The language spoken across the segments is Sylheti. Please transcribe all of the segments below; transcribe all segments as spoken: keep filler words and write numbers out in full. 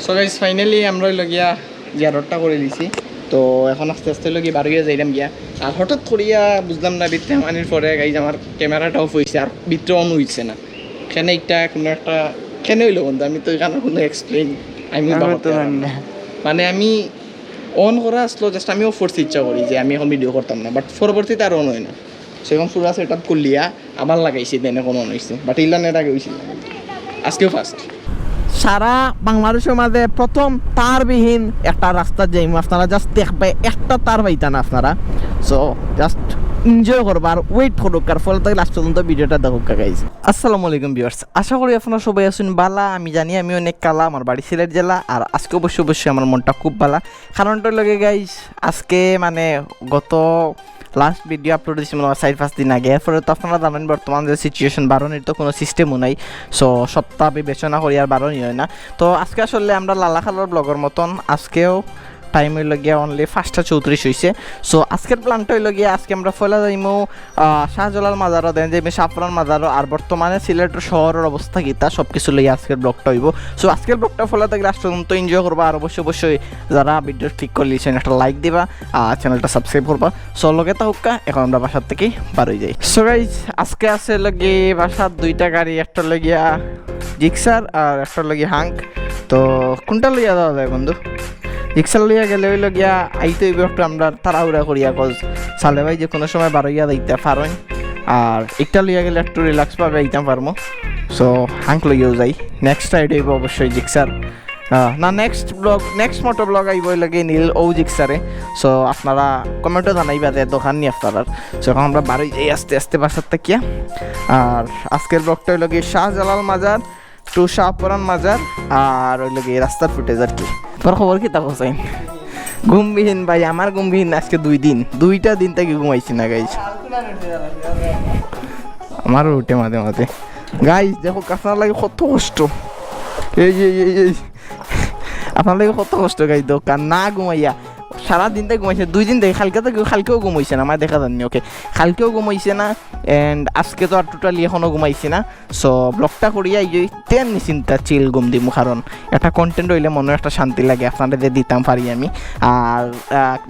So guys, finally আমরা অইলো গিয়া জিয়ারতটা করি দিছি। তো এখন আস্তে আস্তে অইলো গিয়া বারইয়া যাইরাম গিয়া। আর হঠাৎ করিয়া বুঝলাম না, ভিতরে হামানির পরে গাইজ আমার ক্যামেরাটা অফ অইছে আর ভিতরে অন অইছে না। কেনে একটা, কুনু একটা কেনে অইলো বন্ধু, আমি তো ইখানর কুনু এক্সপ্লেইন আমি আমি বাবা তো জানি না। মানে আমি অন করা আছলো, জাস্ট আমি অফ করছি ইচ্ছা করি যে আমি এখন ভিডিও করতাম না, বাট পরবর্তীতে আর অন অয় না। সো এখন পুরা সেট আপ করলিয়া আবার লাগাইছি, দেন এখন অন অইছে। বাট ইলান এর আগে অইছিল না, আজকেও ফার্স্ট। সারা বাংলাদেশর মাঝে প্রথম তারবিহীন একটা রাস্তা যাইমু, আপনারা জাস্ট দেখবা, একটা তার পাইতা না আপনারা। সো জাস্ট এনজয় করবা আর ওয়েট করউক্কা, আর ফলো থাকি লাস্ট পর্যন্ত ভিডিওটা দেখউক্কা গাইজ। আসসালামু আলাইকুম ভিউয়ার্স, আশা করি আপনারা সবাই আছইন বালা। আমি জানি আমি অনেক কালা, আমার বাড়ি সিলেট জেলা, আর আজকে অবশ্য অবশ্যই আমার মনটা খুব বালা। কারণটা অইলো গিয়া গাইজ, আজকে মানে গত লাস্ট ভিডিও আপলোড দিছি মনে অয় চাইর পাঁচ দিন আগে। এরপরে তো আপনারা জানইন বর্তমান যে সিচুয়েশন, বারনির তো কুনু সিস্টেমও নাই। সো সপ্তাহ বিবেচনা করি আর বারনি অয় না। তো আজকে আসলে আমরা লালাখালর ব্লগর মতন আজকেও টাইম অইলো গিয়া অনলি পাঁচটা চৌত্রিশ অইছে। সো আজকের প্ল্যানটা অইলো গিয়া আজকে আমরা পয়লা যাইমু, আহ, শাহজালাল মাজারও, দেন যাইমু শাহপরান মাজারও। আর বর্তমানে সিলেটর শহরর অবস্থা কিতা, সব কিছু লইয়া আজকের ব্লগটা অইবো। সো আজকের ব্লগটা পয়লা থাকি লাস্ট পর্যন্ত এনজয় করবা। আর অবশ্যই অবশ্যই যারা ভিডিও ক্লিক করিলিছইন একটা লাইক দিবা, আর চ্যানেলটা সাবস্ক্রাইব করবা। সো লগে থাকউক্কা, এখন আমরা বাসার থাকি বারই যাই। সো গাইজ, আজকে আছে অইলো গি বাসার দুইটা গাড়ি, একটা অইলো গিয়া জিক্সার আর একটা অইলো গি হাঙ্ক। তো কুনটা লইয়া যাওয়া যায় বন্ধু? জিক্সার লইয়া গেলে অইলো গিয়া আইতে অইবো একটু আমরা তাড়াহুড়া করিয়া, কজ সালে ভাই যে কুনু সময় বারইয়া যাইতা পারইন, আর একটা লইয়া গেলে একটু রিল্যাক্স ভাবে আইতাম পারমু। সো হাঙ্ক লইয়াও যাই, নেক্সট রাইড অইবো অবশ্যই জিক্সার। আহ, না, নেক্সট ব্লগ, নেক্সট মোটো ব্লগ আইবো অইলো গি নীল ও জিক্সারে। সো আপনারা কমেন্টো জানাইবা যে দরকার নি আপনারার। সো এখন আমরা বারই যাই আস্তে আস্তে বাসার থাকিয়া। আর আজকের ব্লগটা অইলো গি শাহজালাল মাজার টু শাহপরান মাজার, আর অইলো গি রাস্তার ফুটেজ আর কি। তোর খবর কিতা হুসাইন? ঘুমবিহীন ভাই, আমার ঘুমবিহীন আজকে দুই দিন, দুইটা দিন থাকি ঘুমাইছি না গাইজ। আমারও উঠে মাঝে মাঝে। গাইজ দেখো, আপনার লাগি কত কষ্ট। এই, এই, এই, এই, আপনার লাগি কত কষ্ট গাইজ, দোকান না ঘুমাইয়া সারা দিন থাকি ঘুমাইছি, দুই দিন থাকি, কালকে থাকি, কালকেও ঘুমাইছে না, আমার দেখা যায়নি। ওকে, কালকেও ঘুমাইছে না, অ্যান্ড আজকে তো আর টোটালি এখনো ঘুমাইছি না। সো ব্লগটা করিয়া এই যে তেমনি চিন্তা চিল ঘুম দিমু, কারণ একটা কন্টেন্ট অইলে মনো একটা শান্তি লাগে, আপনারে যে দিতাম পারি আমি। আর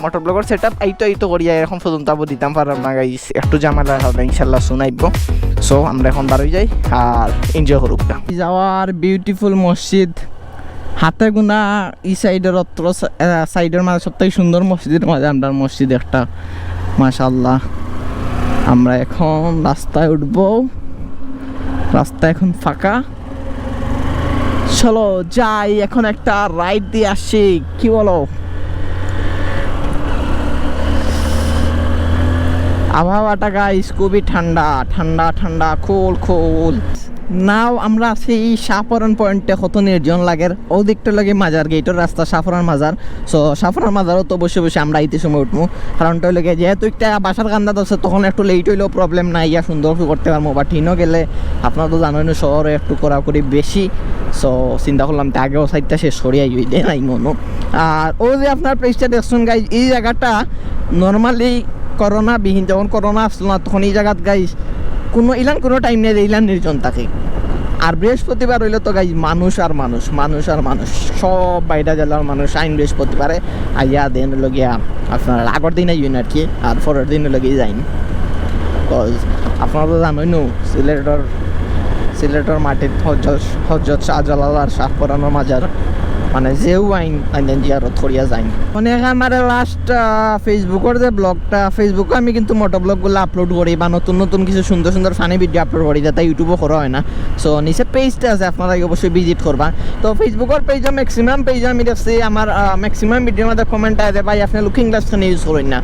মোটো ব্লগর সেট আপ আইতো আইতো করিয়া এখন পর্যন্ত আবো দিতাম পারলাম না গাইজ, একটু ঝামেলা হবে, ইনশাল্লাহ সুন আইবো। সো আমরা এখন বারই যাই আর এনজয় করুক। যাওয়ার বিউটিফুল মসজিদ, হাতে গুনা ই সাইডর অত্র সা-, আহ, সাইডর মাঝে সব থাকি সুন্দর মসজিদর মাঝে আমরার মসজিদ একটা, মাশাআল্লাহ। আমরা এখন রাস্তায় উঠবো, রাস্তা এখন ফাঁকা। চলো যাই, এখন একটা রাইড দিয়া আসি, কি বলো? আবহাওয়াটা গাইজ খুবই ঠান্ডা, ঠান্ডা, ঠান্ডা, কুল, কুল। নাও আমরা আছি শাহপরান পয়েন্টে, কত নির্জন লাগের। অউ দিকটা অইলো গি মাজার গেইটর রাস্তা, শাহপরান মাজার। সো শাহপরান মাজারও তো অবশ্যই অবশ্যই আমরা আইতে সময় উঠমু, কারণটা অইলো গি যেহেতু একটা বাসার কান্দাত আছে, তখন একটু লেট অইলেও প্রবলেম নাই, ইয়া সুন্দর করতে পারমু। বাট হিনো গেলে আপনারা তো জানইন শহরে একটু কড়াকড়ি বেশি। সো চিন্তা করলাম তে আগেও সাইডটা শেষ করি আই, ওই দেন আই মনো। আর অউ যে আপনারা প্লেসটা দেখছইন গাইজ, ই জাগাটা নরমালি করোনা বিহীন, যখন করোনা আছলো না, তখন ই জাগাত গাইজ কুনু ইলান কুনু টাইম নাই যে ইলান নির্জন থাকে। আর বৃহস্পতিবার অইলে তো গাইজ মানুষ আর মানুষ, মানুষ আর মানুষ, সব বাইরা জেলার মানুষ আইন বৃহস্পতিবারে আইয়া দেন অইলো গিয়া আপনার আগর দিন আইন আর কি, আর পরের দিন অইলো গিয়া যাইন। কজ আপনারা তো জানইন নু, সিলেটর, সিলেটর মাটিত হজরত, হজরত শাহজালাল আর শাহপরানর মাজার, মানে যেউ আইন, আইন দেন জিয়ারত করিয়া যাইন। মানে আমারে লাস্ট, আহ, ফেসবুকর যে ব্লগটা, ফেসবুকে আমি কিন্তু মোটো ব্লগগুলা আপলোড করি বা নতুন নতুন কিছু সুন্দর সুন্দর ফানি ভিডিও আপলোড করি, যেটা ইউটিউবও করা অয় না। সো নিচে পেজটা আছে, আপনারা অবশ্যই ভিজিট করবা। তো ফেসবুকর পেজও ম্যাক্সিমাম পেজও আমি দেখছি আমার, আহ, ম্যাক্সিমাম ভিডিওর মাঝে কমেন্ট আয় যে, "ভাই, আপনে লুকিং গ্লাস কেনে ইউজ করইন না?"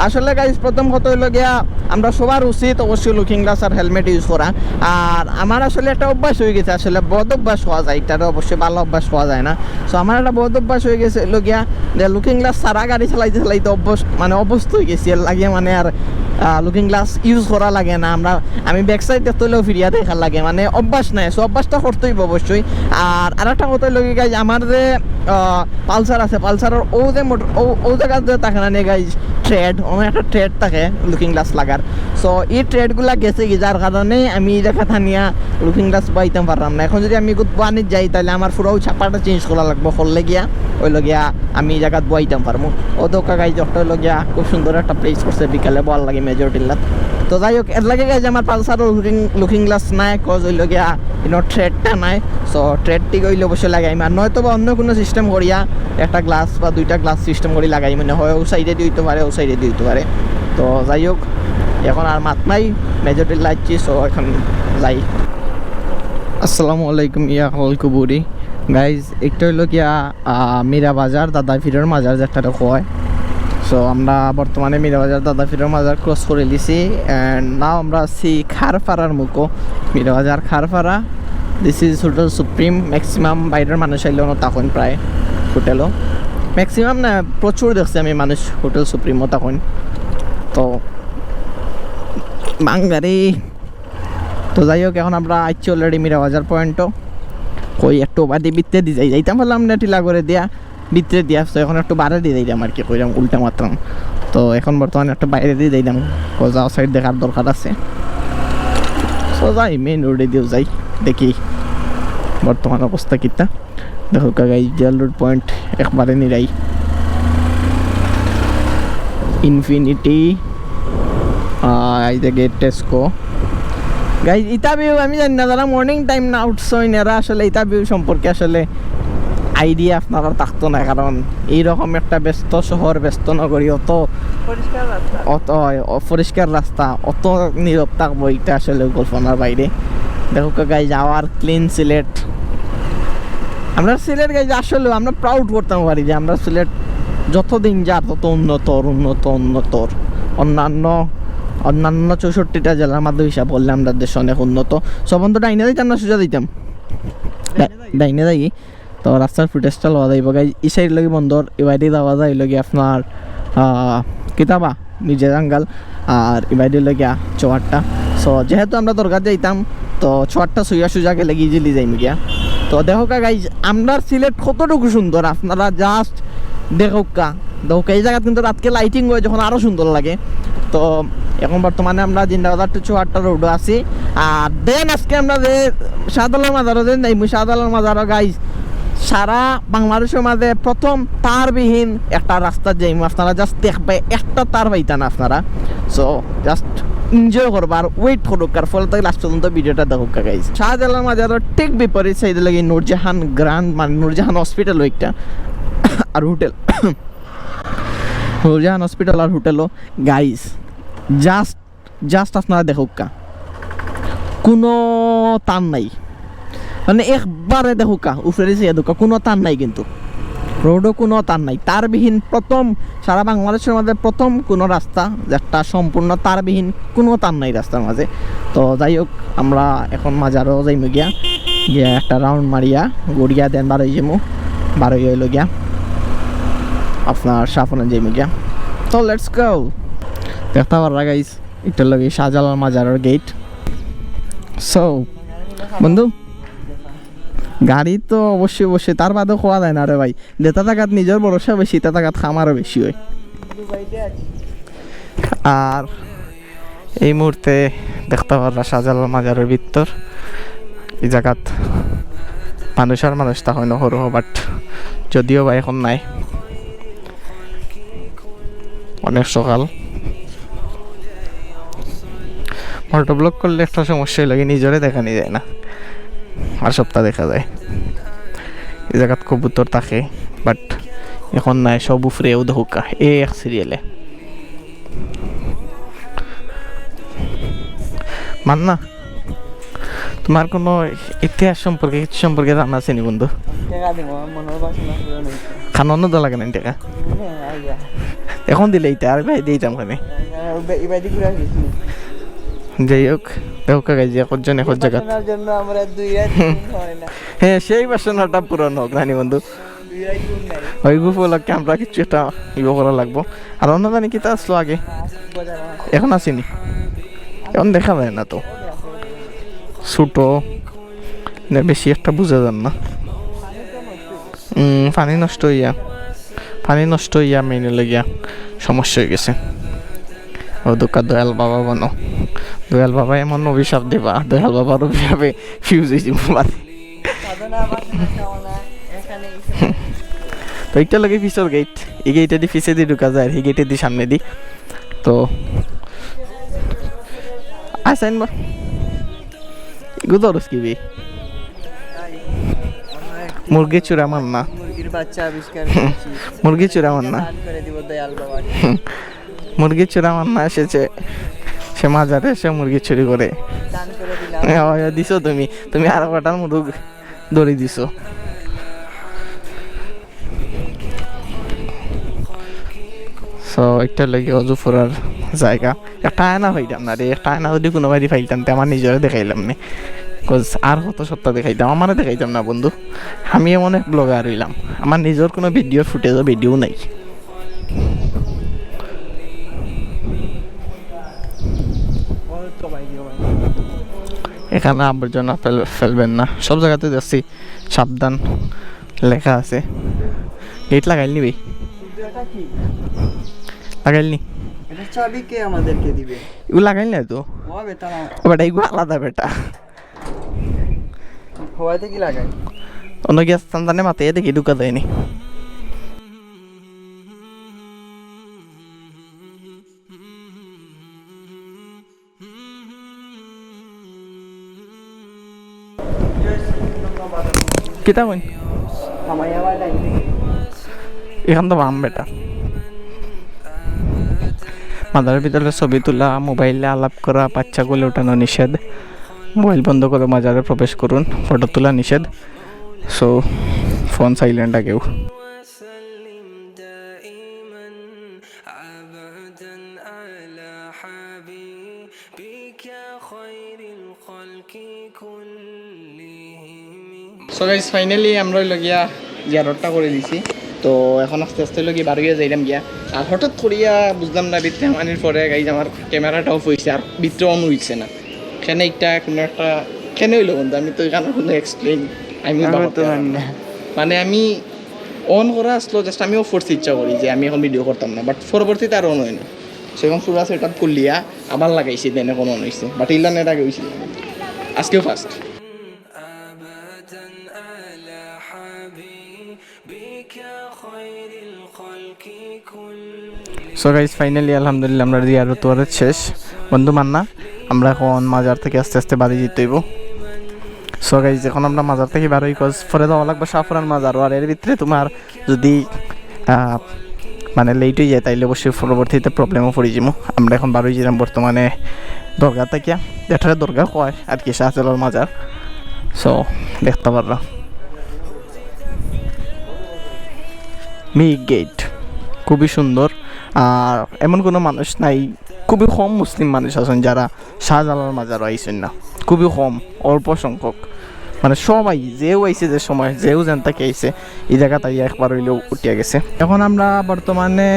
আসলে গাইজ, প্রথম কথা অইলো গিয়া, আমরা সবার উচিত অবশ্যই লুকিং গ্লাস আর হেলমেট ইউজ করা। আর আমার আসলে একটা অভ্যাস অই গেছে, আসলে বদ অভ্যাস কওয়া যায়, ইটারে অবশ্যই ভালা অভ্যাস কওয়া যায় না। সো আমার একটা বদ অভ্যাস অই গেছে অইলো গিয়া যে লুকিং গ্লাস ছাড়া গাড়ি চালাইতে চালাইতে অভ্যাস, মানে অভ্যস্ত অই গেছি, এর লাগি মানে আর, আহ, লুকিং গ্লাস ইউজ করা লাগে না। আমরা, আমি ব্যাক সাইড দেখতে অইলেও ফিরিয়া দেখা লাগে, মানে অভ্যাস নাই। সো অভ্যাসটা করতে অইবো অবশ্যই। আর আরেকটা কথা অইলো গি গাইজ, আমার যে আহ, পালসার আছে, পালসারর অউ যে মোটর, অউ, অউ জাগাত যে থাকে না নি গাইজ, ট্রেড, অনো একটা ট্রেড থাকে লুকিং গ্লাস লাগার। So ই ট্রেডগুলা গেছেগি, যার কারণে আমি ই জাগাত আনিয়া লুকিং গ্লাস বওয়াইতাম পারলাম না। এখন যদি আমি গুত বওয়ানিত যাই, তাইলে আমার পুরাউ চাপাটা চেঞ্জ করা লাগবো, করলে গিয়া অইলো গিয়া আমি ই জাগাত বওয়াইতাম পারমু। অউ দেখউক্কা গাইজ, একটা অইলো গিয়া খুব সুন্দর একটা প্লেস করছে বিকালে বওয়ার লাগি মেজর টিল্লাত। তো যাই হোক, এর লাগি গাইজ আমার পালসারর লুকিং, লুকিং গ্লাস নাই, কজ অইলো গিয়া ইনো ট্রেডটা নাই। So ট্রেড ঠিক অইলে অবশ্যই লাগাইমু, আর নয়তো বা অন্য কুনু সিস্টেম করিয়া একটা গ্লাস বা দুইটা গ্লাস সিস্টেম করি লাগাইমু, মানে হয় অউ সাইডেদি অইতো পারে, অউ সাইডেদি অইতো পারে। তো যাই হোক, এখন আর মাত নাই, মেজর টিল্লা আইছি, so এখন যাই। আসসালামু আলাইকুম ইয়া আহলাল কুবুরি। গাইজ, একটা অইলো গিয়া, আহ, মীরা বাজার, দাদা পীরর মাজার যেটারে কয়। So আমরা বর্তমানে মীরা বাজার দাদা পীরর মাজার ক্রস করিলিছি, and now আমরা আছি খারপাড়ার মুখো, মীরা বাজার খারপাড়া। This is Hotel Supreme। Maximum বাইরর মানুষ আইলে অনো থাকইন প্রায় হোটেলো। Maximum না, প্রচুর দেখছি আমি মানুষ হোটেল সুপ্রিমো থাকইন। তো বাঙালি, তো যাই হোক, এখন আমরা আইছি already মীরা বাজার পয়েন্টো। কই একটু বাদে ভিতরেদি যাই, যাইতাম পারলাম না টিলা করে দিয়া, ভিতরেদি। So এখন একটু বারেদি যাইতাম আর কি, কইরাম উল্টা মাতরাম। তো এখন বর্তমানে একটু বাইরেদি যাইতাম, কজ অউ সাইড দেখার দরকার আছে। So যাই, মেইন রোডেদিউ যাই, দেখি বর্তমান অবস্থা কিতা। দেখউক্কা গাইজ, জেল রোড পয়েন্ট একবারে নিরাই। ইনফিনিটি, আহ, এই যে গেট টেস্কো। গাইজ, ইতা ভিউ আমি জানি না, যারা মর্নিং টাইম না উঠছইন, এরা আসলে ইতা ভিউ সম্পর্কে আসলে আইডিয়া আপনারার থাকতো না, কারণ এইরকম একটা ব্যস্ত শহর, ব্যস্ত নগরী, অত পরিষ্কার রাস্তা। অত, অয়, অপরিষ্কার রাস্তা, অত নীরব থাকবো, ইটা আসলে কল্পনার বাইরে। দেখউক্কা গাইজ, our clean সিলেট। আমরা সিলেট গাইজ, আসলে আমরা প্রাউড করতাম পারি যে আমরা সিলেট যত দিন যার তত উন্নতর, উন্নত, উন্নতর। অন্যান্য, অন্যান্য চৌষট্টিটা জেলার মাঝে হিসাব করলে আমরা দেশ অনেক উন্নত। So বন্ধু, ডাইনে যাইতাম না সোজা যাইতাম? ডা-, ডাইনে যাই। তো রাস্তার ফুটেজটা লওয়া যাইবো গাইজ। ই সাইড লাগি বন্দর, ই বায়দি যাওয়া যায় লাগি আপনার, আহ, কিতাবা মির্জা জাঙ্গাল, আর ই বায়দি লাগি চৌহাট্টা। So যেহেতু আমরা দরগাত যাইতাম, তো চৌহাট্টা ছুইয়া সোজা গেলে ইজিলি যাইমু গিয়া। তো দেখউক্কা গাইজ, আমরার সিলেট কতটুকু সুন্দর, আপনারা just দেখউক্কা। দেখউক্কা, এই জাগাত কিন্তু রাতকে লাইটিং অয় যখন আরো সুন্দর লাগে। তো এখন বর্তমানে আমরা জিন্দাবাজার to চৌহাট্টা রোডো আছি। আর then আজকে আমরা যে শাহজালাল মাজারো যে যাইমু, শাহজালাল মাজারো গাইজ, সারা বাংলাদেশর মাঝে প্রথম তারবিহীন একটা রাস্তা যাইমু। আপনারা just দেখবা, একটা তার পাইতা না আপনারা। So just enjoy করবা আর wait করউক্কা, আর ফলো থাকি লাস্ট পর্যন্ত ভিডিওটা দেখউক্কা গাইজ। শাহজালাল মাজারর ঠিক বিপরীত সাইডে লাগি নূরজাহান গ্রান্ড, মানে নূরজাহান হসপিটাল একটা আর হোটেল। নূরজাহান হসপিটাল আর হোটেলও গাইজ, just, just আপনারা দেখউক্কা, কুনু তার নাই, মানে একবারে দেখউক্কা, উপরেদি চাইয়া দেখউক্কা, কুনু তার নাই, কিন্তু রোডো কুনু তার নাই। তারবিহীন প্রথম, সারা বাংলাদেশর মাঝে প্রথম কুনু রাস্তা যেটা সম্পূর্ণ তারবিহীন, কুনু তার নাই রাস্তার মাঝে। তো যাই হোক, আমরা এখন মাজারো যাইমু গিয়া, গিয়া একটা রাউন্ড মারিয়া ঘুরিয়া then বারই যাইমু, বারই অইলো গিয়া আপনার শাহপরান যাইমু গিয়া। তো let's go। দেখতা পাররা গাইজ, ইটার লাগি শাহজালাল মাজারর গেট। So বন্ধু, গাড়ি তো অবশ্যই, অবশ্যই, তার বাদেও কওয়া যায় না রে ভাই। যেটা থাকাত নিজর ভরসা বেশি, ইটা থাকাত কাম আরো বেশি অয়। আর এই মুহূর্তে দেখতা পাররা শাহজালাল মাজারর ভিতর, ই জাগাত মানুষ আর মানুষ তা হয় না হরহ, but যদিও বা এখন নাই, অনেক সকাল। মোটো ব্লগ করলে একটা সমস্যা অইলো কি, নিজরে দেখানি যায় না, আর সবটা দেখা যায়। ই জাগাত কবুতর থাকে, but এখন নাই, সব উপরে। অউ দেখউক্কা, এ এক সিরিয়ালে। মান্না, তোমার কুনু ইতিহাস সম্পর্কে, কিছু সম্পর্কে জানা আছে নি বন্ধু? টেকা দিব, আমার মনের বাসনা পূরণ অইছে। খানো না তো লাগে না টেকা? হ্যাঁ, আইয়া। এখন দিলে ইতা, আর ভাই দিতাম কেনে? আইয়া, ওবে-, ইবাদি ঘুরে আসিস নি? যাই হোক, দেখউক্কা গাইজ, একজন এক জাগাত। বাসনার জন্য আমরা দুই রাত তিন দিন হয় না। হ্যাঁ, সেই বাসনাটা পূরণ হোক, জানি বন্ধু। দুই রাত তিন নাই। ওই উপলক্ষে আমরা কিছু একটা ইয়ে করা লাগবো। আর অন্য জানি কিতা আসলো আগে? বাজার আছে। এখন আসেনি। এখন দেখা যায় না তো। ছোট, না বেশি একটা বুঝা যার না। উম, পানি নষ্ট অইয়া, পানি নষ্ট অইয়া মেইন লাগিয়া সমস্যা অই গেছে। ও দুকা দয়াল বাবা বনো, দয়াল বাবা এমন অভিশাপ দিবা, দয়াল বাবার অভিশাপে ফিউজ অই যাইবো বাদে। তো ইটা লাগে পিছর গেট, ই গেটেদি পিছেদি ঢুকা যায়, ই গেটেদি সামনেদি। তো আইসাইন বা গুদরস কি বে? মুরগি চুরা মান্না। মুরগির বাচ্চা আবিষ্কার করেছি। মুরগি চুরা মান্না। দান করে দিব দয়াল বাবাকে। মুরগি চুরা মান্না এসেছে, সে মাজারে এসে মুরগি চুরি করে। দান করে দিলাম। হ্যাঁ, ওই দিছো তুমি, তুমি আরো কটার মুরগ দড়ি দিছো। সো, একটা লাগে অজু ফরার জায়গা। একটা আয়না পাইতাম না রে, একটা আয়না যদি কোনো বাড়ি পাইতাম, তে আমার নিজরে দেখাইলাম নে। 'Cause আর কত সত্তা দেখাইতাম, আমারে দেখাইতাম না বন্ধু। আমি এমন এক ব্লগার হইলাম, আমার নিজর কোনো ভিডিওর ফুটেজও ভিডিও নাই। এখানে আবর্জনা ফেল-, ফেলবেন না, সব জায়গাতে দেখছি সাবধান লেখা আছে। গেট লাগাইল নি ভাই? কিন্তু এটা কি? লাগাইল নি? এটা চাবি কে আমাদেরকে দিবে? ইগু লাগাইল না তো। ও বেটা না। ও বেটা, ইগু আলাদা বেটা। হওয়াতে কি লাগাই? অন্য গিয়া স্থান জানে মাতে দেখি ঢুকা যায়নি। কিতা কইন? এখান তো বাম বেটা। মাজারের ভিতরে ছবি তোলা, মোবাইলে আলাপ করা, বাচ্চাগুলো উঠানো নিষেধ। মোবাইল বন্ধ করে মাজারে প্রবেশ করুন, ফটো তোলা নিষেধ। সো, ফোন সাইলেন্ট রাখেও। সো গাইস, ফাইনালি আমরা অইলো গিয়া জিয়ারতটা করে দিছি। তো এখন আস্তে আস্তে অইলো গিয়া বার অইয়া যাইলাম গিয়া। আর হঠাৎ করিয়া বুঝলাম না, ভিতরে হামানির পরে গাইস আমার ক্যামেরাটা অফ অইছে, আর ভিতরে অন অইছে না। কেনে একটা কোনো একটা কেনে অইলো বন্ধু, আমি তো এখানে কোনো এক্সপ্লেইন আমি আমি বাবা তো জানি না। মানে আমি অন করা আসলো, জাস্ট আমি অফ করতে ইচ্ছা করি যে আমি এখন ভিডিও করতাম না, বাট পরবর্তীতে আর অন হয় না। সেরকম পুরা সেট আপ করলিয়া আবার লাগাইছি, দেন এখন অন হইছে, বাট ইলান এর আগে হইছিল। আজকেও ফার্স্ট। সো গাইস, ফাইনালি আলহামদুলিল্লাহ আমরা জিয়ারত ওয়ারত শেষ। বন্ধু মান্না, আমরা এখন মাজার থেকে আস্তে আস্তে বাড়ি যেতে হইব। সো গাইস, এখন আমরা মাজার থেকে বার হই, 'cause পরে যাওয়া লাগবে শাহপুরান মাজার, আর এর ভিতরে তোমার যদি, আহ, মানে লেট হয়ে যায়, তাইলে অবশ্যই পরবর্তীতে প্রবলেমও পড়ে যাবো। আমরা এখন বার হয়ে যেতাম বর্তমানে দরগা থাকিয়া, যেটা দরগা কয় আর কি, শাহজালাল মাজার। সো দেখতে পাররা। মেইন গেট খুবই সুন্দর, আর এমন কোনো মানুষ নাই, খুবই কম মুসলিম মানুষ আছেন যারা শাহজালাল মাজারও আইছেন না, খুবই কম, অল্প সংখ্যক। মানে সবাই যেও আইছে, যে সময় যেও যেন তাকে আইছে, এই জায়গাত আইয়া একবার হইলেও উঠিয়া গেছে। এখন আমরা বর্তমানে,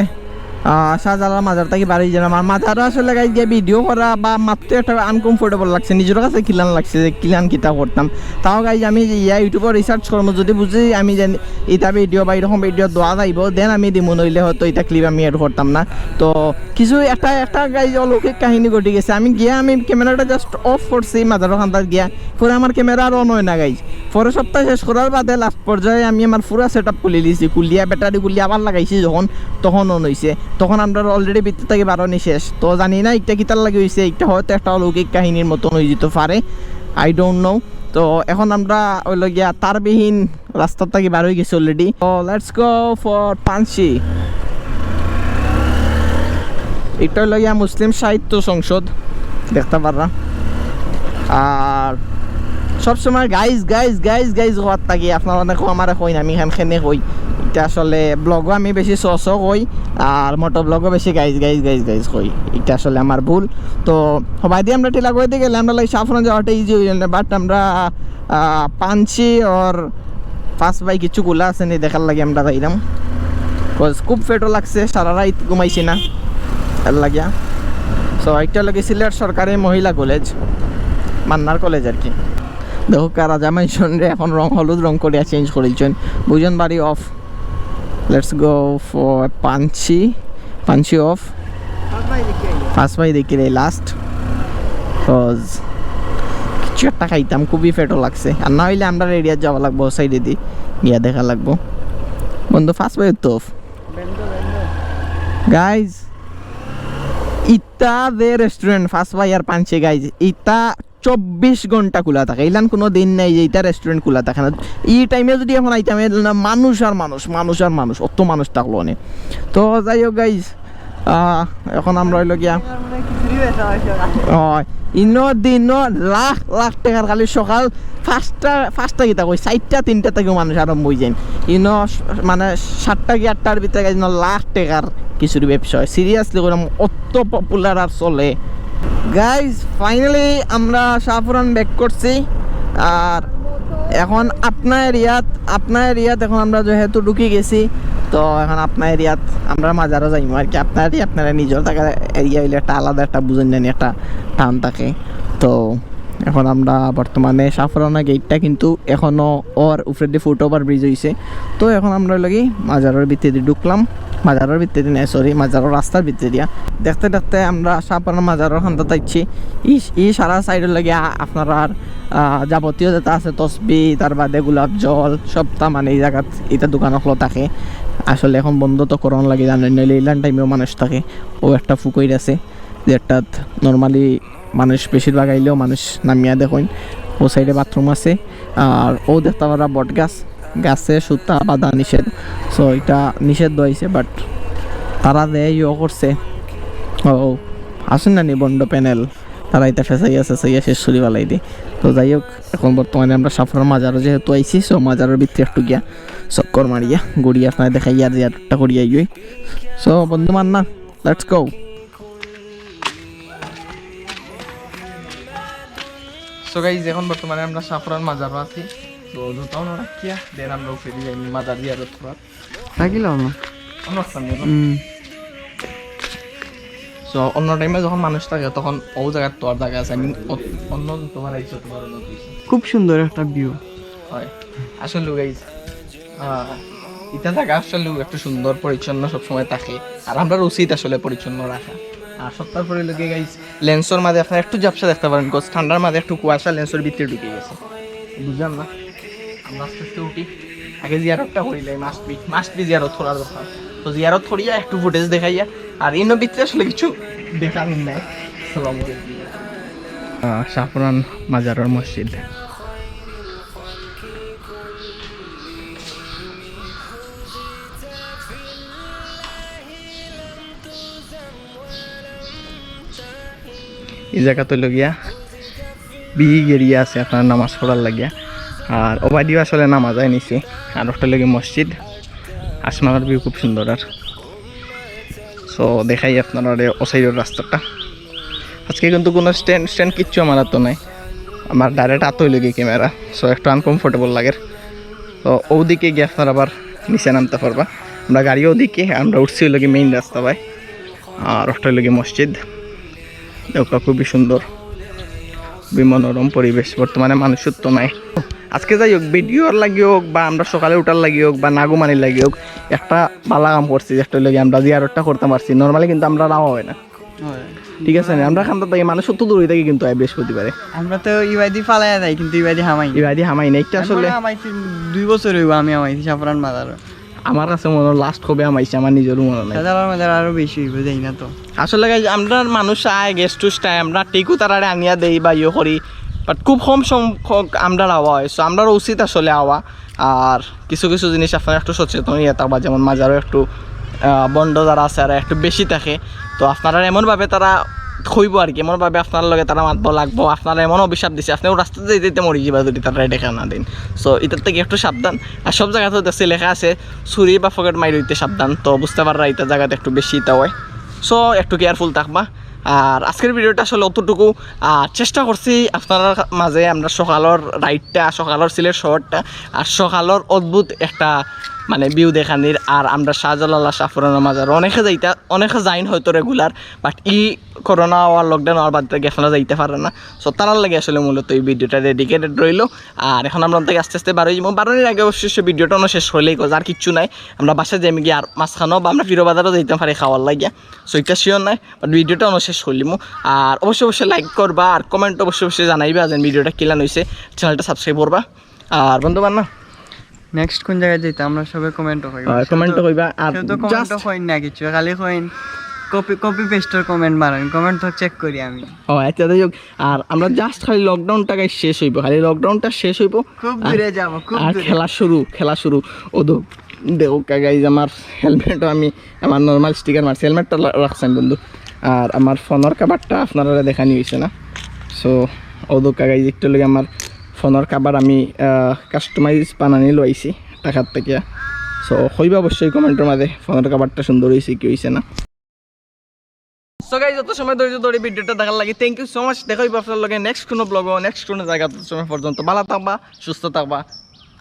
আহ, শাহজালাল মাজার থাকি বাড়ি যাইলাম। আর মাজারও আসলে গাইজ গিয়া ভিডিও করা বা মাততে একটা আনকমফোর্টেবল লাগছে, নিজের কাছে কিলান লাগছে যে কিলান কিতা করতাম। তাও গাইজ আমি যে ইয়া ইউটিউবে রিসার্চ করবো, যদি বুঝি আমি জানি ইতা ভিডিও বা এরকম ভিডিও দেওয়া যাইব, দেন আমি দিমু, নইলে হয়তো ইতা ক্লিপ আমি অ্যাড করতাম না। তো কিছু একটা, একটা গাইজ অলৌকিক কাহিনী ঘটি গেছে। আমি গিয়া আমি ক্যামেরাটা জাস্ট অফ করছি মাজারও খান্দাত গিয়া, পরে আমার ক্যামেরা আর অন হয় না গাইজ। পরে সপ্তাহ শেষ করার বাদে লাস্ট পর্যায়ে আমি আমার পুরা সেট আপ খুলি লিছি, খুলিয়া ব্যাটারি খুলিয়া আবার লাগাইছি যখন, তখন অন হইছে। তখন আমরা অলরেডি ভিতর থাকি বারনি শেষ। তো জানি না একটা কিতার লাগি হইছে, একটা হয়তো একটা অলৌকিক কাহিনীর মতন হয়ে যেতে পারে, I don't know। তো এখন আমরা হইলো গিয়া তারবিহীন রাস্তা থাকি বার হয়ে গেছি অলরেডি। তো let's go for পানসি। এটা হইলো গিয়া মুসলিম সাহিত্য সংসদ, দেখতে পাররা। আর সবসময় গাইজ, গাইজ, গাইজ, গাইজ হওয়ার থাকি আপনারা অনেকে আমারে কইন, আমি এখান খেনে কই। এটা আসলে ব্লগও আমি বেশি স স কই, আর মোটো ব্লগও বেশি গাইজ, গাইজ, গাইজ, গাইজ কই। এটা আসলে আমার ভুল। তো হবাই দিয়ে আমরা টিলা করে দিয়ে গেলে আমরা লাগে শাহপুরান যাওয়াটা ইজি হয়ে যায়, বাট আমরা, আহ, পানসি আর পাঁচ ভাই কিছু গুলা আছে নি দেখার লাগি আমরা যাইলাম। 'Cause খুব পেটো লাগছে, সারা রাত ঘুমাইছি না, এর লাগিয়া। সো একটা লাগে সিলেট সরকারি মহিলা কলেজ, মান্নার কলেজ আর কি। দেখো, রাজা ম্যানশনরে এখন রং, হলুদ রং করিয়া চেঞ্জ করিলছইন। বুজন বাড়ি অফ। Let's go for পাঞ্চি, পাঞ্চি অফ। ফার্স্ট বাই দেখিরে লাস্ট। কজ কিছু একটা খাইতাম, খুবই পেটো লাগছে। আর না অইলে আমরার এরিয়াত যাওয়া লাগবো, সাইডেদি গিয়া দেখা লাগবো। বন্ধু, ফার্স্ট বাই তো অফ। গাইজ, ইতা যে রেস্টুরেন্ট ফার্স্ট বাই আর পাঞ্চি, গাইজ, ইতা চব্বিশ ঘন্টা খোলা থাকে। ইলান কোনো দিন নাই যে ইতা রেস্টুরেন্ট খোলা থাকে না। ই টাইমে যদি এখন আইতাম, এ না মানুষ আর মানুষ, মানুষ আর মানুষ, অত মানুষ থাকলো অনে। তো যাই হোক গাইজ, এখন আমরা অইলো গিয়া, অয়, ইনো দিনো লাখ লাখ টেকার খালি সকাল পাঁচটা, পাঁচটা কিতা কই, চাইরটা তিনটা থাকিউ মানুষ আরম্ভ অইযাইন। ইনো স-, মানে সাতটা কি আটটার ভিতরে গাইজ, ইনো লাখ টেকার খিচুড়ি ব্যবসা অয়। সিরিয়াসলি কইরাম, অত পপুলার আর চলে। গাইজ, ফাইনালি আমরা শাহপরান ব্যাক করছি। আর এখন আপনা এরিয়াত, আপনা এরিয়াত এখন আমরা যেহেতু ঢুকি গেছি, তো এখন আপনা এরিয়াত আমরা মাজারো যাইমু আর কি। আপনা এরিয়া, আপনারা নিজর জাগা এরিয়া অইলে একটা আলাদা একটা বুঝইন জানি একটা টান থাকে। তো এখন আমরা বর্তমানে শাহপরানা গেটটা কিন্তু এখনো অর উপরেদি ফুট ওভার ব্রিজ অইছে। তো এখন আমরা লাগি মাজারর ভিতরেদি ঢুকলাম, মাজারর ভিতরেদি না, সরি, মাজারর রাস্তার ভিতরেদিয়া। দেখতে দেখতে আমরা শাহপরানা মাজারর কান্দাত আইছি। ই, ই সারা সাইডর লাগি আ-, আপনারার, আহ, যাবতীয় যেটা আছে, তসবি, তার বাদে গোলাপ জল, সবটা মানে ই জাগাত ইতা দোকান অকলো থাকে। আসলে এখন বন্ধ তো করোনা লাগি, জানইন, নাইলে ইলান টাইমেও মানুষ থাকে। অউ একটা পুকুইর আছে, যেটাত normally মানুষ বেশিরভাগ আইলেও মানুষ নামিয়া দেখইন। অউ সাইডে বাথরুম আছে। আর অউ দেখতা পাররা বট গাছ, গাছে সুতা বাঁধা নিষেধ। So ইটা নিষেধ অইছে, but তারা যে ইয়ে করছে, ও, আছইন না নি বন্ড প্যানেল, তারা ইতা ফেসাইয়া ফেসাইয়া শেষ করি ফালাই দে। তো যাই হোক, এখন বর্তমানে আমরা শাহপরান মাজারো যেহেতু আইছি, so মাজারর ভিতরে একটু গিয়া চক্কর মারিয়া ঘুরি আপনারে দেখাই আর জিয়ারতটা করিয়া আইগি। So বন্ধু Manna, let's go। So guys, এখন বর্তমানে আমরা শাহপরান মাজারো আছি। তো জুতাও না রাখিয়া then আমরা উপরেদি যাইমু মাজার জিয়ারত করাত। রাখিলাম না। অন্য স্থানে না? হুম। So অন্য টাইমে যখন মানুষ থাকে তখন অউ জাগাত তো আর জাগা আছে। আমি অ-, অন্য তোমার আইছো, তোমার অন্য কিছু। খুব সুন্দর একটা ভিউ। অয়। আসলে গাইজ, আহ, ইতা জাগা আসলে একটু সুন্দর পরিচ্ছন্ন সবসময় থাকে। আর আমরার উচিত আসলে পরিচ্ছন্ন রাখা। আর সপ্তাহ পরে লাগে গাইজ, লেন্সর মাঝে আপনারা একটু ঝাপসা দেখতা পারইন, cause ঠান্ডার মাঝে একটু কুয়াশা লেন্সর ভিতরে ঢুকি গেছে। বুঝলাম না, আমরা আস্তে আস্তে উঠি। আগে জিয়ারতটা করিলাই, must be, must be জিয়ারত করার দরকার। তো জিয়ারত করিয়া একটু ফুটেজ দেখাইয়া, আর ইনো ভিতরে আসলে কিছু দেখার নাই। আসসালামু আলাইকুম। আহ, শাহপরান মাজারর মসজিদ। ই জাগাত অইলো গিয়া বিগ এরিয়া আছে আপনার নামাজ পড়ার লাগিয়া। আর অবায়দিও আসলে নামাজ অয় নিচে। আর একটা লাগে মসজিদ, আসমানর ভিউ খুব সুন্দর। আর so দেখাই আপনারারে অউ সাইডর রাস্তাটা। আজকে কিন্তু কোনো স্ট্যান্ড, স্ট্যান্ড কিচ্ছু আমার আতো নাই, আমার ডাইরেক্ট আতো অইলো গি ক্যামেরা। So একটু আনকমফোর্টেবল লাগের। তো অউদিকে গিয়া আপনারা আবার নিচে নামতা পারবা। আমরা গাড়ি অউদিকে, আমরা উঠছি অইলো গি মেইন রাস্তা বায়। আর একটা অইলো গি মসজিদ। দেখো, খুবই সুন্দর, খুবই মনোরম পরিবেশ। বর্তমানে মানুষও তো নাই। আজকে যাই হোক, ভিডিওর লাগি হোক বা আমরা সকালে উঠার লাগি হোক বা না ঘুমানির লাগি হোক, একটা ভালা কাম করছি, যেটা অইলো গি আমরা জিয়ারতটা করতাম পারছি। Normally কিন্তু আমরা রাওয়া অয় না, অয়। ঠিক আছে নি? আমরা কান্দাত থাকি, মানুষ অত দূরই থাকি কিন্তু আয় বৃহস্পতিবারে। আমরা তো ইবাদি ফালাইয়া যাই, কিন্তু ইবাদি হামাই না। ইবাদি হামাই না, একটা আসলে আমরা হামাইছি, দুই বছর অইবো আমি হামাইছি শাহপরান মাজারো। আমার কাছে মনো অয় লাস্ট কবে হামাইছি, আমার নিজরও মনো নাই। শাহজালাল মাজার আরো বেশি অইবো, যাই না তো। আসলে গাইজ, আমরার মানুষ আয়, গেস্ট টুস্ট আয়, আমরা ঠিকউ তারারে আনিয়া দেই বা ইয়ে করি, but খুব কম সংখ্যক আমরার আওয়া অয়। So আমরার উচিত আসলে আওয়া, আর কিছু কিছু জিনিস আপনারা একটু সচেতন অইয়া থাকবা, যেমন মাজারো একটু, আহ, ভন্ড যারা আছে, এরা একটু বেশি থাকে। তো আপনারারে এমনভাবে তারা কইবো আর কি, এমনভাবে আপনারার লগে তারা মাতবো লাগবো, আপনারারে এমন অভিশাপ দিছে, আপনে অউ রাস্তাত যাইতে যাইতে মরি যিবা যদি তারারে দেখা না দেইন। So ইতার থাকি একটু সাবধান। আর সব জাগাত দেখছি লেখা আছে চুরি বা পকেট মাইর অইতে সাবধান, তো বুঝতা পাররা ইতা জাগাত একটু বেশি ইতা অয়। So একটু কেয়ারফুল থাকবা। আর আজকের ভিডিওটা আসলে অতটুকু। আর চেষ্টা করছি আপনারার মাঝে আমরা সকালর রাইডটা, সকালর সিলেট শহরটা, আর সকালর অদ্ভুত একটা মানে ভিউ দেখানির। আর আমরা শাহজালাল আর শাহপুরানোর মাজার অনেকে যাইতা, অনেকে যাইন হয়তো রেগুলার, বাট ই করোনা আর লকডাউন অওয়ার বাদে গেছলা যাইতা পারে না। সো তারার লাগি আসলে মূলত এই ভিডিওটা ডেডিকেটেড রইলো। আর এখন আমরা অন থাকি আস্তে আস্তে বারোই যাইমু। বারোনির আগে অবশ্যই ভিডিওটা অনো শেষ অইলেই কজ, আর কিচ্ছু নাই। আমরা বাসাত যাইমু গিয়া আর মাঝখানো বা আমরা ফিরো বাজারও যাইতাম পারি খাওয়ার লাগিয়া। সো ইটা শিওর নাই, বাট ভিডিওটা অনো শেষ করিলিমু। আর অবশ্যই অবশ্যই লাইক করবা আর কমেন্ট অবশ্যই অবশ্যই জানাইবা যেন ভিডিওটা কিলান অইছে। চ্যানেলটা সাবস্ক্রাইব করবা। আর বন্ধু বান্ধব, নেক্সট কোন জাগাত যাইতাম আমরা সবে কমেন্টও কইবা। কমেন্টও কইবা। আর কেউ তো কমেন্টও just কইন না কিছু, খালি কইন কপি কপি পেস্টর কমেন্ট মারেন, কমেন্ট তো চেক করি আমি। ও আচ্ছা, যাই হোক, আর আমরা জাস্ট খালি লকডাউনটা গাইস শেষ অইবো, খালি লকডাউনটা শেষ অইবো। খুব দূরে যাব, খুব আর দূরে। খেলা শুরু, খেলা শুরু। ও দো, দেখো গাইস, আমার হেলমেটও আমি আমার নরমাল স্টিকার মারছি, হেলমেটটা রা-, রাখছেন বন্ধু। আর আমার ফোনর কাভারটা আপনারা দেখানি অইছে না। সো ও দো গাইস, একটু লগে আমার ফোনর কাভার আমি কাস্টমাইজ বানানি লইছি টাকার থেকে। সো কইবা অবশ্যই কমেন্টর মাঝে ফোনর কাভারটা সুন্দর অইছে কি অইছে না। সো গাইস, যত সময় ধৈর্য ধরে ভিডিওটা দেখার লাগি থ্যাংক ইউ সো মাচ। দেখা অইবো আপনার লগে নেক্সট কোনো ব্লগও, নেক্সট কোনো জায়গা। তত সময় পর্যন্ত ভালো থাকবা, সুস্থ থাকবা।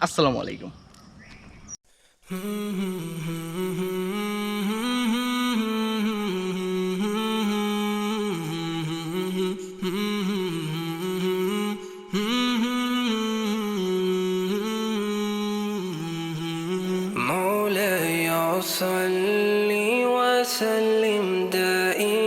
আসসালামু আলাইকুম। مولاي صل وسلم دائما